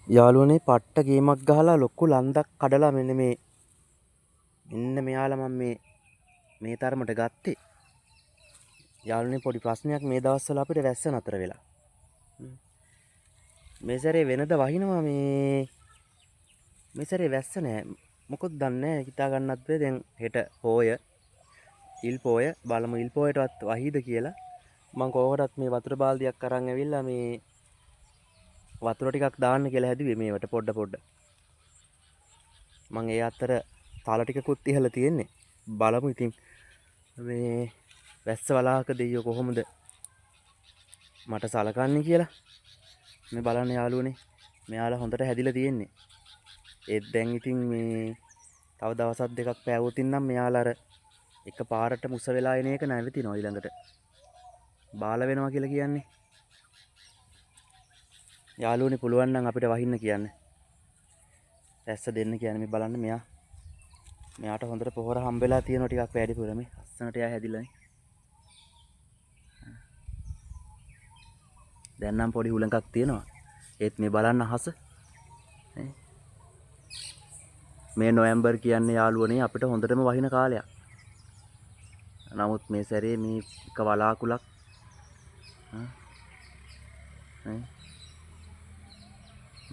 යාළුවනේ පට්ට ගේමක් ගහලා ලොකු ලන්දක් කඩලා මෙන්න මේ මෙන්න මෙයාලා මම මේ මේ තරමට ගත්තේ. යාළුවනේ පොඩි ප්‍රශ්නයක් මේ දවස්වල අපිට වැස්ස නතර වෙලා. මේ සැරේ වෙනද වහිනවා මේ මේ සැරේ වැස්ස නෑ. මොකොත් දන්නේ නෑ, හිතා ගන්නත් බෑ. දැන් හෙට පෝය ඉල් පෝය බලමු ඉල් පෝයටවත් වහීද කියලා. මං කොහොමදත් මේ වතුර බාල්දියක් අරන් ඇවිල්ලා මේ වතුර ටිකක් දාන්න කියලා හැදුවේ මේවට පොඩ පොඩ. මං ඒ අතර තල ටිකකුත් ඉහළ තියෙන්නේ. බලමු ඉතින් මේ වැස්ස වලාක දෙයියෝ කොහොමද මට සලකන්නේ කියලා. මේ බලන්න යාළුවනේ මෙයාලා හොඳට හැදිලා තියෙන්නේ. ඒත් දැන් ඉතින් මේ තව දවසක් දෙකක් පෑවුවොත් නම් මෙයාලා අර එක පාරට මුස වෙලා එන එක නැවතිනවා ඊළඟට. බාල වෙනවා කියලා කියන්නේ. යාළුවනේ පුළුවන් නම් අපිට වහින්න කියන්න. වැස්ස දෙන්න කියන්නේ. මේ බලන්න මෙයාට හොඳට පොහොර හම්බෙලා තියෙනවා ටිකක් වැඩිපුර. මේ ලස්සනට එයා හැදිලානේ. දැන් නම් පොඩි හුලඟක් තියෙනවා. ඒත් මේ බලන්න අහස. මේ නොවැම්බර් කියන්නේ යාළුවනේ අපිට හොඳටම වහින කාලයක්. නමුත් මේ සැරේ මේ එක වලාකුළක්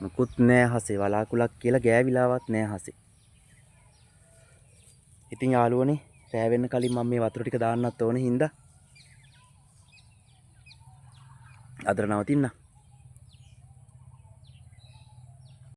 මුකුත් නෑ අහසේ. වලාකුළක් කියලා ගෑවිලාවත් නෑ අහසේ. ඉතින් යාළුවනේ රෑ වෙන්න කලින් මම මේ වතුර ටික දාන්නත් ඕනේ හින්දා අදට නවතින්න.